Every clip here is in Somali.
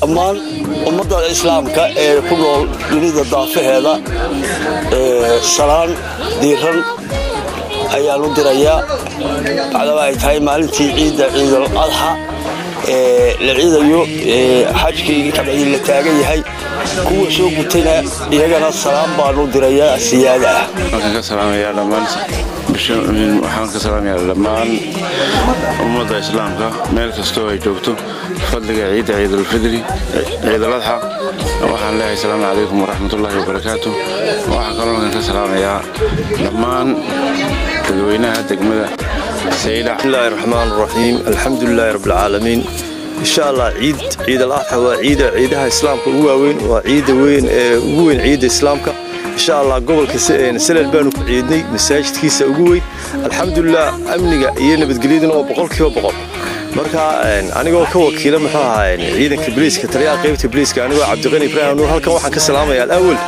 Dhammaan ummadda islaamka ee ku nool dunida daafaheeda salaan diiran ayaan u dirayaa, bacdaba ay tahay maalintii ciidda Ciidal Adxa la ciidayo, xajkii kabcdii la taagan yahay. Kuwa soo gutayna iyagana salaam baan u dirayaa siyaada ah. Waxaan ka salaamayaa dhammaan ummadda islaamka meel kastoo ay joogto fadliga ciidda Ciidulfidri, Ciidaladxa. Waxaan leeyahay asalaamu calaykum waraxmatullaahi wabarakaatu. Waxaan kaloo halkan ka salaamayaa dhammaan dadweynaha degmada Saylac. Bismillahi raxmaan raxiim, alxamdulilaahi rabbilcaalamiin. Insha Allah ciid Al Adxa waa ciida ciidaha islaamka ugu waaweyn, waa ciida weyn ee ugu weyn ciidda islaamka. Insha Allah gobolka Salal baanu ku ciidnay masaajidkiisa ugu weyn. Alxamdulilah, amniga iyo nabadgelyaduna waa 100%. Marka anigoo ka wakiila, muxuu ahaa, ciidanka boliiska, taliyaha qaybta boliiska, anigoo Cabdiqani Ibraahim Nuur, halkan waxaan ka salaamayaa alawal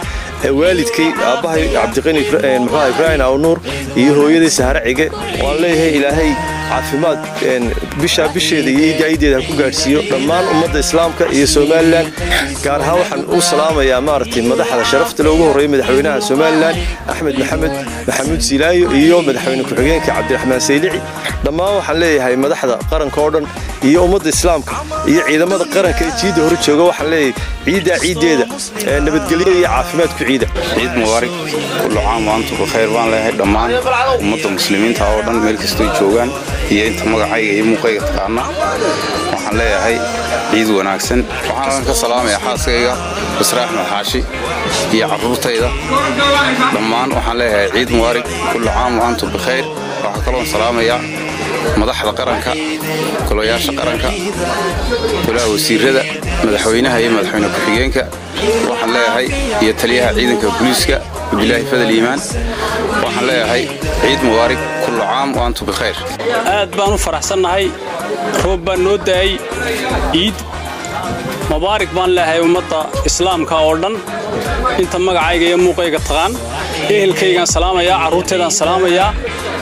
waalidkay, aabbahay Cabdiqani, muxuu ahaa, Ibraahim Awnuur iyo hooyaday Sahare Cige. Waan leeyahay ilaahay caafimaad bishaa bisheeda iyo ciidda ciiddeeda ha ku gaadhsiiyo dhammaan ummadda islaamka iyo Somaliland. Gaar ahaan waxaan u salaamayaa, maaragtay, madaxda sharafta loogu horreeyay madaxweynaha Somaliland Axmed Maxamed Maxamuud Siilaayo iyo madaxweyne ku-xigeenka Cabdiraxmaan Saylici. Dhammaan waxaan leeyahay madaxda qaranka oo dhan iyo ummadda islaamka iyo ciidamada qaranka ee jiidda hore jooga, waxaan leeyahay ciiddaa ciiddeeda nabadgelyo iyo caafimaad ku ciida. Ciid mubaarak, kullu caam wa antum bikhayr baan leeyahay dhammaan ummadda muslimiinta oo dhan meel kastoy joogaan iyo inta magacayga iyo muuqayga taqaana. Waxaan leeyahay ciid wanaagsan. Waxaan halkan ka salaamayaa xaaskayga Basre Axmed Xaashi iyo carruurtayda dhammaan. Waxaan leeyahay ciid mubaarak, kullu caam wa antum bikhayr. Waxaa kaloon salaamayaa madaxda qaranka, golayaasha qaranka, golaha wasiirada, madaxweynaha iyo madaxweyne ku-xigeenka. Waxaan leeyahay iyo taliyaha ciidanka booliiska Cabdilaahi Fadal Iimaan. Waxaan leeyahay ciid mubaarak, kullu caam wa antum bikhayr. Aad baan u faraxsannahay, roob baan noo da'ay. Ciid mubaarak baan leeyahay ummadda islaamka oo dhan, inta magacayga iyo muuqayga taqaan. Ehelkaygaan salaamayaa, carruurteedaan salaamayaa,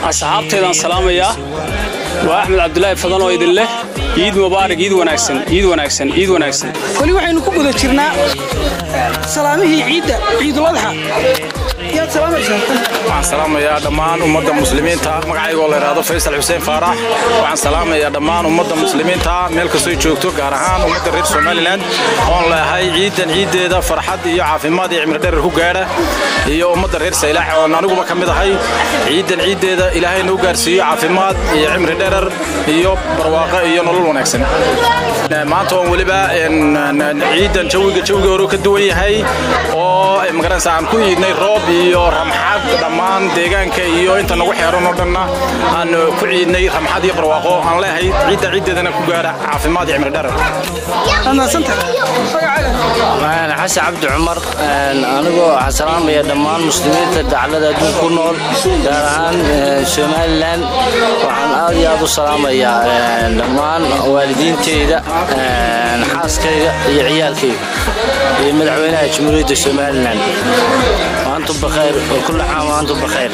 asxaabteedaan salaamayaa. Waa Axmed Cabdulaahi Fadan oo idin leh ciid mubaarak, ciid wanaagsan, ciid wanaagsan, ciid wanaagsan. Weli waxaynu ku guda jirnaa salaamihii ciidda Ciiduladxa. Yaad salaamaysaa? Waxaan salaamayaa dhammaan ummadda muslimiinta. Magacaygoo la yidhaahdo Faysal Xuseen Faarax. Waxaan salaamayaa dhammaan ummadda muslimiinta meel kastoy joogto, gaar ahaan ummadda reer Somaliland, oon leehay ciidan ciiddeeda farxad iyo caafimaad iyo cimri dherer ku gaadha, iyo ummadda reer Saylax oon aniguba ka mid ahay. Ciidan ciiddeeda ilaahay noo gaarsiiyo caafimaad iyo cimri dherer iyo barwaaqo iyo nolol wanaagsan. Maanta oon weliba ciidan jawiga jawiga hore ka duwan yahay oo magaranaysa aan ku iidnay roob iyo ramxad, dhammaan deegaanka iyo inta nagu xeeran oo dhanna aan ku ciidnay ramxad iyo barwaaqo, aan leeyahay ciidda ciiddeedana ku gaara caafimaad iyo cimri dherer. Xasan Cabdi Cumar. Anigoo waxaan salaamaya dhammaan muslimiinta daclada adduunka ku nool, gaar ahaan Somaliland. Waxaan aad iyo aad u salaamayaa dhammaan waalidiinteyda, xaaskayga iyo ciyaalkayga iyo madaxweynaha Jamhuuriyadda Somaliland. Waantum bakhayr, kullu caam waantum bakhayr.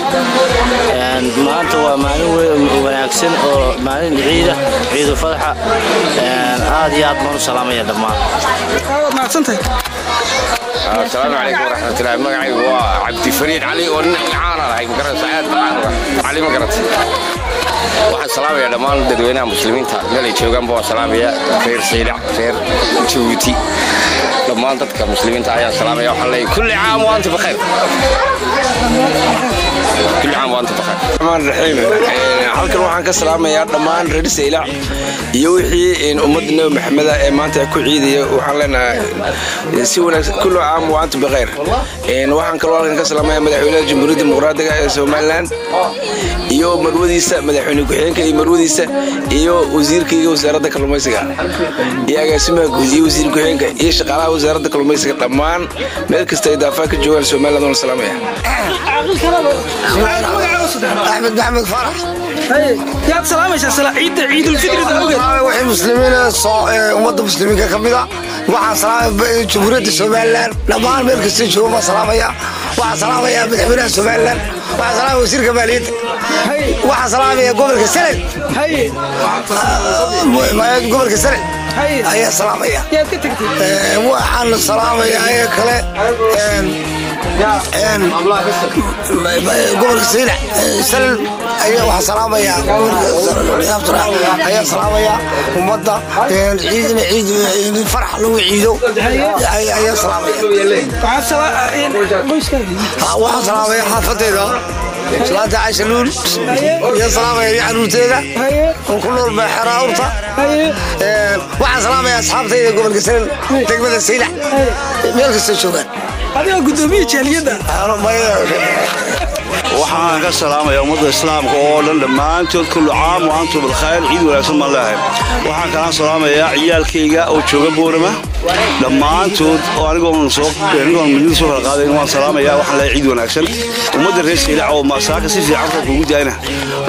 Maanta waa maalin wanaagsan oo maalin ciida, ciidu fadxa. Aad iyo aad baan u salaamaya dhammaan. Asalaamu calaykum waraxmatullahi. Magacaygu waa Cabdifariid Cali oo nin caana ahay, magaranaysa, aad baan cali, ma garata. Waxaan salaamayaa dhammaan dadweynaha muslimiinta meel ay joogaanba waan salaamaya, reer Saylac, reer Jabuuti, dhammaan dadka muslimiinta ayaan salaamaya. Waxaan leeyahay kulli caam wa antum bikhayr, kulli caam wa antum bikhayr. Raxmaan raxiim. Halkan waxaan ka salaamayaa dhammaan reer Saylac iyo wixii ummadda Nebi Maxameda ee maanta ku ciidaya. Waxaan leenahay si wanaagsan, kullu caam wa antum bikhayr. Waxaan kaloo halkan ka salaamayaa madaxweynaha Jamhuuriyadda Dimuqraadiga ee Somaliland iyo marwadiisa, madaxweyne ku-xigeenka iyo marwadiisa, iyo wasiirkayga wasaaradda kalluumaysiga, iyo agaasimaha guud, iyo wasiir ku-xigeenka, iyo shaqaalaha wasaaradda kalluumaysiga, dhammaan meel kasta ay daafaha ka joogaan Somaliland waan salaamaya. Axmed Maxamed Farax. Yaad salaamaysaa ciidda Ciidulfidrida awgeed? Wixii muslimiin ummadda muslimiinka ka mid a. Waxaan salaamaya Jamhuuriyadda Somaliland dhammaan meel kasta jooga baan salaamaya. Waxaan salaamaya madaxweynaha Somaliland, waxaan salaamaya wasiirka maaliyadda, waxaan salaamaya gobolka Salel, gobolka Salel. Ayaa salaamaya. Waxaan salaamayaa ee kale gobolka Saylac, Salal ayaa waxaan salaamayaa, ayaa salaamaya ummadda ciidna ciid farax lagu ciido ayaa salaamaya. Waxaan salaamaya xaafadeyda, Salaada Caysha Luul ayaa salaamaya iyo caruurteeda oo ku nool Xeraa Urta. Waxaan salaamaya asxaabtayda gobolka Salal, degmada Saylac, meel kasta joogaan. Adigoo gudoomiye jaaliyadda. Waxaan ka salaamayaa ummadda islaamka oo dhan dhammaantood, kullu caam wa antum bilkhayr, ciid wanaagsan baan leeyahay. Waxaan kalaan salaamayaa ciyaalkayga oo jooga Boorama dhammaantood oo anigoon soo anigoon midnida soo kala qaadayn waan salaamayaa. Waxaan leeyahay ciid wanaagsan ummadda reer Saylac oo masaaka si fiican roobka ugu daayna.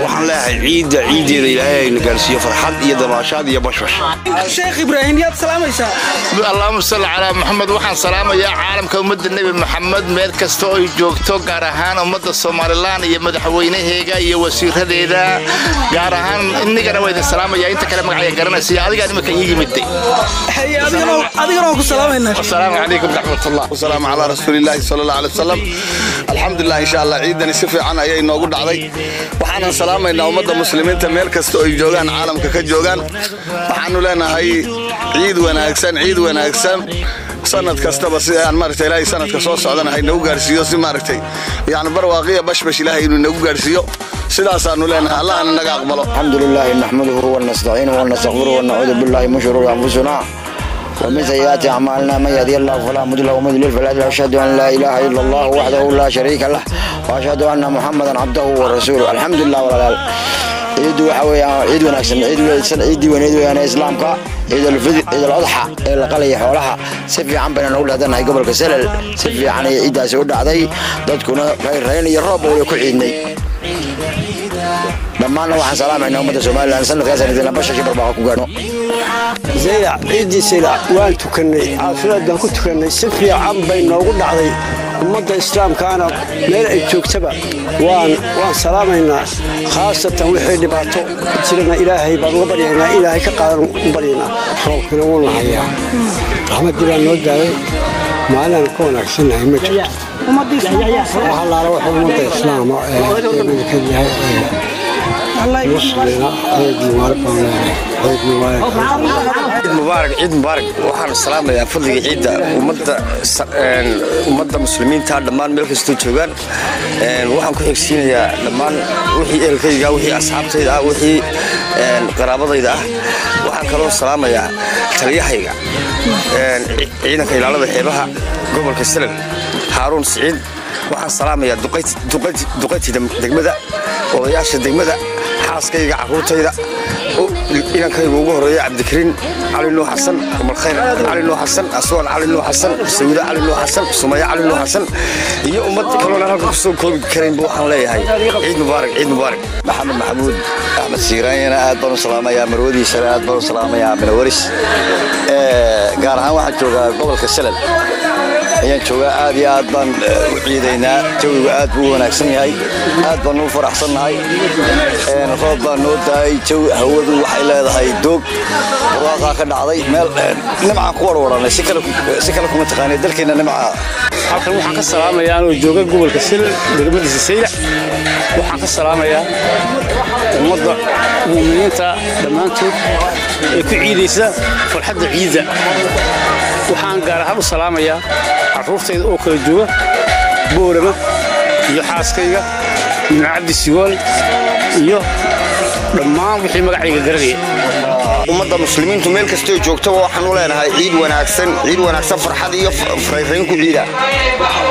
Waxaan leeyahay ciidda ciiddeeda Ilaahay ayna gaarsiiyo farxad iyo damaashaad iyo bashbash. Sheekh Ibraahim, yaad salaamaysaa? Allahuma salli calaa Maxamed. Waxaan salaamayaa caalamka, ummadda Nebi Maxamed meel kasta oo ay joogto, gaar ahaan ummadda Somalilan iyo madaxweynaheega iyo wasiiradeeda gaar ahaan. Inigana waa idin salaamaya, inta kale magacaya garanaysa adigaa imika ii yimiday. Adigana waan ku salaamaynaa. Asalaamu calaykum raxmatullah. Wasalaamu calaa rasuulillaahi sala allah alay wasalam. Alxamdulilah, insha Allah ciidani si fiican ayay noogu dhacday. Waxaanan salaamaynaa ummadda muslimiinta meel kasta oo ay joogaan, caalamka ka joogaan. Waxaanu leenahay ciid wanaagsan, ciid wanaagsan. Sanad kastaba si aan maaragtay Ilaahay sanadka soo socdana hay nagu gaarsiiyo si maaragtay yani barwaaqiya bashbash Ilaahay inuu nagu gaarsiiyo, sidaasaanu leenahay. Allahna naga aqbalo. الحمد لله نحمده ونستعينه ونستغفره ونعوذ بالله من شرور أنفسنا ومن سيئات أعمالنا، من يهدي الله فلا مضل له ومن يضلل فلا هادي له. أشهد أن لا إله إلا الله وحده لا شريك له وأشهد أن محمدا عبده ورسوله. الحمد لله ولا ciiddu waxa weeyaan ciid wanaagsan, ciid wanaagsan, ciiddii weyneyd weeyaan ee islaamka, ciid alfidr, ciid aladxa ee la qalaya xoolaha. Si fiican bayna nagu dhahdannahay gobolka Salal, si fiican ayay ciiddaasi u dhacday, dadkuna rayn iyo roob wali ku ciidnay. Dhammaanna waxaan salaamaynaa ummadda Somalilan, sanadkaasaan idinla bashashi barbaaqa ku gaadhno. Zaylac, ciiddii Saylac waan tukannay, caafimaad baan ku tukannay, si fiican bay noogu dhacday. Ummadda islaamkaana meel ay joogtaba waan salaamaynaa, khaasatan wixii dhibaato ku jirana Ilaahay baan uga baryaynaa, Ilaahay ka qaadan u baryaynaa. Roobkina wuuna hayaa, raxmaddii baa noo daayay, maalinaan ka wanaagsannahay ma jirto. Wax allaala wuxuu ummadda islaama ee midka yahay ee muslina, ciid mubaarak baan leenahay, ciid mubaarak. Ciid mubaarak, ciid mubaarak. Waxaan salaamayaa fadliga ciidda ummadda muslimiinta dhammaan meel kastoo joogaan. Waxaan ku xigsiinayaa dhammaan wixii ehelkayga, wixii asxaabtayda ah, wixii qaraabadayda ah. Waxaan kaloo salaamayaa taliyahayga ciidanka ilaalada xeebaha gobolka Salal, Haaruun Siciid. Waxaan salaamayaa duqaytida degmada, odayaasha degmada, xaaskayga, carruurtayda, inankayga ugu horeeya Cabdikariin Cali Nuux Xasan, Umalkhayr Cali Nuux Xasan, Aswaan Cali Nuux Xasan, Sawida Cali Nuux Xasan, Sumaya Cali Nuux Xasan iyo ummad kaloona halka kusoo koobi karaynba. Waxaan leeyahay ciid mubaarak, ciid mubaarak. Maxamed Maxamuud Axmed Siiraanyana aad baan u salaamayaa, marwadiisana aad baan u salaamayaa, Amina Waris. Gaar ahaan waxaan joogaa gobolka Salal ayaan joogaa. Aad iyo aad baan u ciidaynaa, jawigu aad buu u wanaagsan yahay, aad baan u faraxsannahay. Roob baa noo daayay, jawi hawadu waxay leedahay doog, barwaaqaa ka dhacday, meel nimcaan ku warwaranay, si kale kuma taqaanay dalkeenna nimca. Halkan waxaan ka salaamayaa anoo jooga gobolka Salal, degmadiisa Saylac, waxaan ka salaamayaa ummadda muuminiinta dhammaantood ee ku ciidaysa farxadda ciidda. Waxaan gaar ahaan u salaamayaa carruurtayda oo kala jooga Boorama iyo xaaskayga Nimco Cabdi Sigool iyo dhammaan wixii magacayga garanaya. Ummadda muslimiintu meel kastoo joogtaba waxaan u leenahay ciid wanaagsan, ciid wanaagsan, farxad iyo frayrayn ku ciida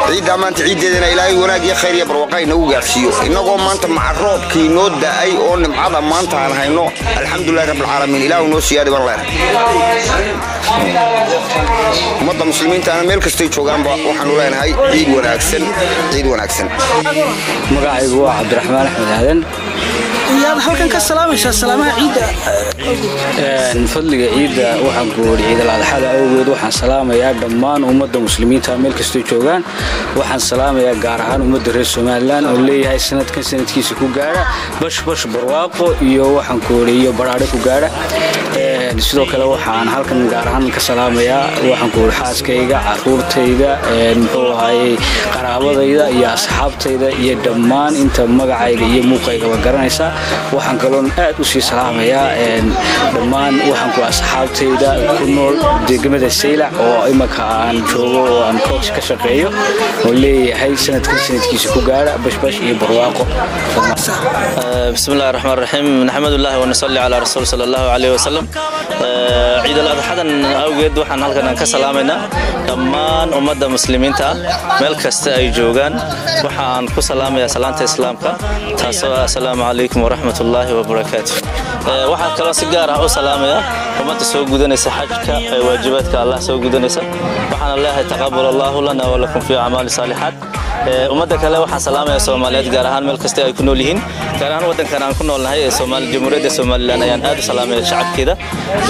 ciiddaa maanta. Ciiddeedana Ilaahay wanaag iyo khayr iyo barwaqa inagu gaarsiiyo, innagoo maanta maca roobkii noo da'ay oo nimcada maanta aan hayno. Alxamdulilahi rabbilcaalamiin, Ilaahu noo siyaadi baan leenahay. Ummadda muslimiintaana meel kastoy joogaanba waxaan u leenahay ciid wanaagsan, ciid wanaagsan. Magacaygu waa Cabdiraxmaan Axmed Aadan. Yaad halkan ka salaamaysaa salaamaha ciidda? Fadliga ciidda waxaan ku wari ciidal adxada awgeed waxaan salaamayaa dhammaan ummadda muslimiinta meel kastoo joogaan. Waxaan salaamayaa gaar ahaan ummadda reer Somalilan oo leeyahay sanadkan sanadkiisa ku gaadha bash bash, barwaaqo iyo waxaan ku wari iyo baraadhe ku gaadha. Sidoo kale waxaan halkan gaar ahaan ka salaamayaa waxaan ku xaaskayga, caruurtayda, muxuu ahaayey, qaraabadayda iyo asxaabtayda iyo dhammaan inta magacayga iyo muuqaygaba garanaysa. Waxaan kaloon aad u sii salaamayaa dhammaan waxaan ku asxaabtayda ku nool degmada Saylac oo imanka aan joogo oo aan coach ka shaqeeyo, oo leeyahay sanadkan sanadkiisa ku gaara bashbash iyo barwaaqo. بسم الله الرحمن الرحيم، نحمد الله ونصلي على رسول صلى الله عليه وسلم. Ciid al adxadan awgeed waxaan halkan aan ka salaamaynaa dhammaan ummadda muslimiinta ah meel kasta ay joogaan. Waxaan ku salaamayaa salaanta islaamka, taasoo ah assalaamu calaykum waraxmatullaahi wabarakaatu. Waxaan kaloo si gaar ah u salaamayaa ummadda soo gudanaysa xajka ee waajibaadka Allah soo gudanaysa. Waxaana leeyahay taqabal allahu lana walakum fi acmaali saalixaat. Ummadda kale waxaan salaamayaa Soomaaliyeed, gaar ahaan meel kasta ay ku nool yihiin, gaar ahaan waddankan aan ku noolnahay ee Soomaali, Jamhuuriyadda Somaliland ayaan aad u salaamaya shacabkeeda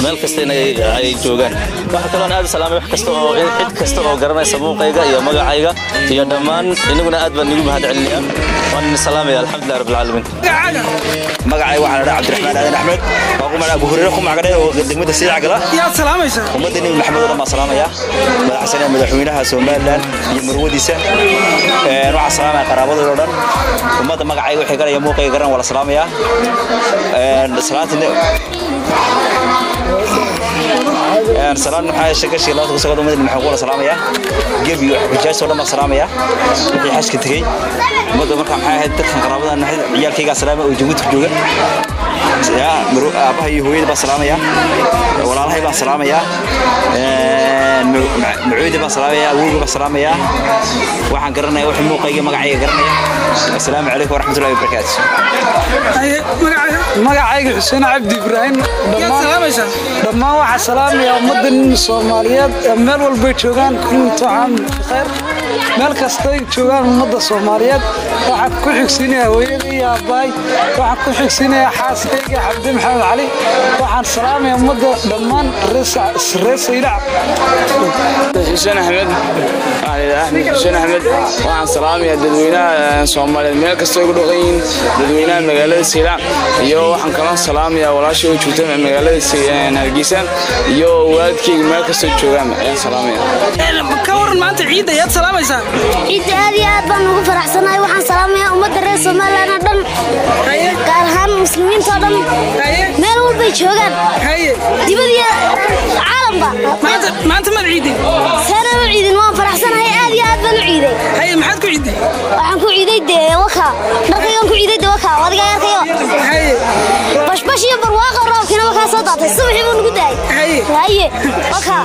meel kasta in ay joogaan. Waxaa kaloo aan aad u salaamaya wax kasta oo cid kasta oo garanaysa muuqayga iyo magacayga iyo dhammaan inaguna aad baan igu mahad celinayaa, waan idin salaamaya. Alxamdulilah rabbil caalamiin. Magacay waxaa la dhahaa Cabdiraxmaan Aadan Axmed, waa ku magaca Abu Hureyre ku magacdheer oo degmada Saylac gala. Yaad salaamaysaa? Ummadda Nebi Maxamed oo dhan baan salaamaya, madaxsanaha madaxweynaha Somaliland iyo marwadiisa. Waxaan salaamaya qaraabadooda oo dhan, ummadda magacayga waxay garanaya muuqayga garan waa la salaamayaa. Salaanta salaan maxaa shaqashii labaad ku socda ummadda maxaa ku salaamaya, gebi iyo xujaaj oo dhan baan salaamaya wixii xajka tegey ummadda. Marka maxay ahayd dadkan qaraabadan, ciyaalkaygaa salaamaya oo Jabuuti jooga, yaa aabaha iyo hooyada baan salaamaya, walaalahay baan salaamaya, macuuda baan salaamaya, awowga baan salaamaya, waxaan garanaya wixii muuqayga magacayga garanaya. Assalaamu calaykum waraxmatullahi wabarakaatu. Magacayga Xuseen Cabdi Ibraahim. Dhammaan waxaa salaamaya ummadda Soomaaliyeed ee meel walbay joogaan, kullu caam khayr, meel kastay joogaan ummadda Soomaaliyeed. Waxaan ku xigsiinayaa hooyadii iyo aabbahay, waxaan ku xigsiinayaa xaaskayga Cabdi Maxamed Cali. Waxaan salaamayaa ummadda dhammaan reer Saylac. Xuseen Axmed, Axmed Xuseen Axmed. Waxaan salaamayaa dadweynaha Soomaaliyeed meel kasta ay ku dhaqan yihiin, dadweynaha magaalada Saylac, iyo waxaan kaloo salaamayaa walaashay oo joogta magaalada Hargeysa iyo waalidkayga meel kastoo joogaan ayaan salaamaya. Ka waran maanta ciidda, yaad salaamaysaa? Ciidda aad iyo aad baan ugu faraxsanahay. Waxaan salaamayaa ummadda reer Somaliland oo dhan, gaar ahaan muslimiinta oo dhan meel walbay joogaan, dibad iyo caalamba. Maanta maad ciiday? Seenaan u ciidin, waan faraxsanahay, aad iyo aad baan u ciiday. Haye, maxaad ku ciiday? Waxaan ku ciiday dee waka dharkaygaan ku ciiday, dee waka adiga arkayo bashbash iyo barwaaqo, roobkiina wakaa soo daatay, subaxii buu nagu daayay. Haye, waka.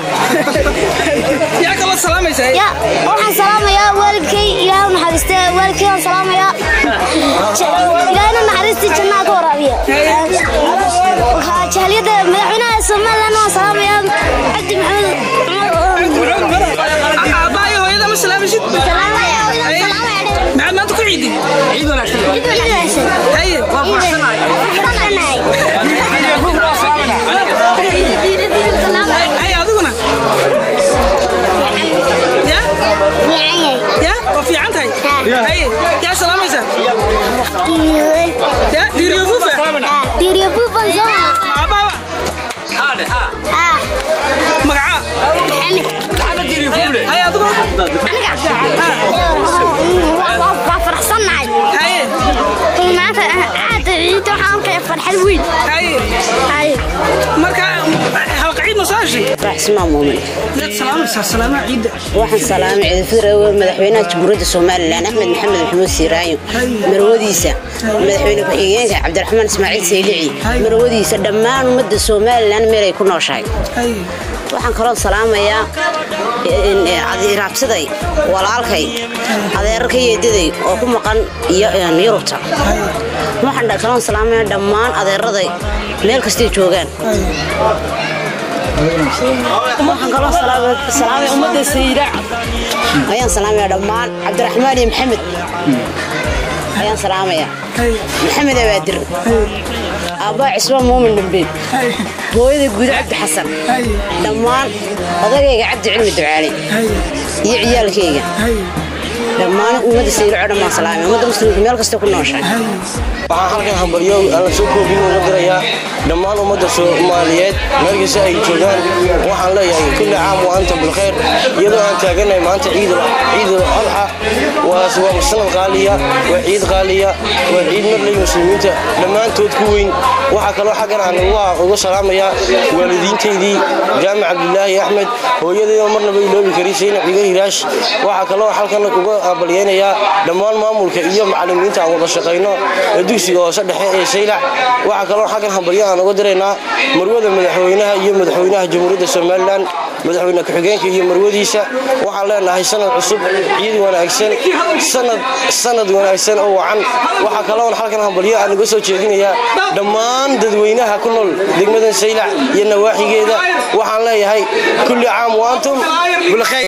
Yaa kaloo salaamaysaa? Ya, waxaan salaamayaa waalidkay, Ilaahay u naxariistay waalidkay waan salaamayaa, Ilaahayna naxariistii jannaha ka waraabiya. Waxaa jahaliyadda madaxweynaha Somaliland waan salaamayaa, Cabdi Maxamed. Aabbaha iyo hooyada ma salaamaysid? Maxaad maanta ku ciiday? Ciid wanaagsan. Haye. Haye, adiguna ya ya waa fiican tahay. Haye, yaa salaamaysaa? Ya diiriyofuufa. Diiriyofuufan soo. Aabbaha magacaa? Haye, adigu? Waa faraxsannahay. Maanta aad ciidda waxaan arkaya farxad weyn. Haye, marka halqa ciid ma soo heshay? Faraxsmaa muumin. Yaad salaamaysaa? Salaamaha ciidda. Waxaan salaamay ciidafidra madaxweynaha Jamhuuriyadda Somaliland Axmed Maxamed Maxamuud Siiraayo, marwadiisa, madaxweyne ku-xigeenka Cabdiraxmaan Ismaaciil Saylici, marwadiisa, dhammaan ummadda Somaliland meel ay ku nooshahay. Waxaan kaloo salaamayaa raabsaday walaalkay, adeerarka yeedaday oo ku maqan Yurubta. Waxaan kaloo salaamayaa dhammaan adeeraday meel kastay joogaan. Waxaan kaloo salaamaya ummadda Saylac ayaan salaamaya dhammaan, Cabdiraxmaan iyo Maxamed ayaan salaamaya, Maxamed Abaadir, aabbaa Cismaan Muumin Dhambeed, hooyada Guudo Cabdi Xasan, dhammaan odagayga Cabdi Cilmi Ducaale iyo ciyaalkayga. Dhammaan ummadda Saylac oo dhan baan salaamaya, ummadda muslimka meel kasta ku nooshahay. Waxaan halkan hambalyo aan la soo koobin uga dirayaa dhammaan ummadda Soomaaliyeed meel kasta ay joogaan. Waxaan leeyahay kulli caam wa antum bilkhayr, iyadoo aan taaganahay maanta Ciidul Adxa. Waa sanad qaaliya, waa ciid qaaliya, waa ciid marley muslimiinta dhammaantood ku weyn. Waxaa kaloo xaggan aan uga salaamayaa waalidiintaydii Jaamac Cabdilaahi Axmed, hooyadayda marnaba iloobi karin, Saynab Cigar Hiraash. Waxaa kaloo halkan uga hambalyeynayaa dhammaan maamulka iyo macallimiinta aan wada shaqayno ee dugsiga hoose dhexe ee Saylac. Waxaa kaloo xaggan hambalyo aan uga diraynaa marwada madaxweynaha iyo madaxweynaha Jamhuuriyadda Somalilan, madaxweyne ku-xigeenka iyo marwadiisa. Waxaan leenahay sanad cusub, ciid wanaagsan, sanad wanaagsan oo wacan. Waxaa kaloo halkan hambalyo aan uga soo jeedinayaa dhammaan dadweynaha ku nool degmadan Saylac iyo nawaaxigeeda. Waxaan leeyahay kulli caam wa antum bilkhayr.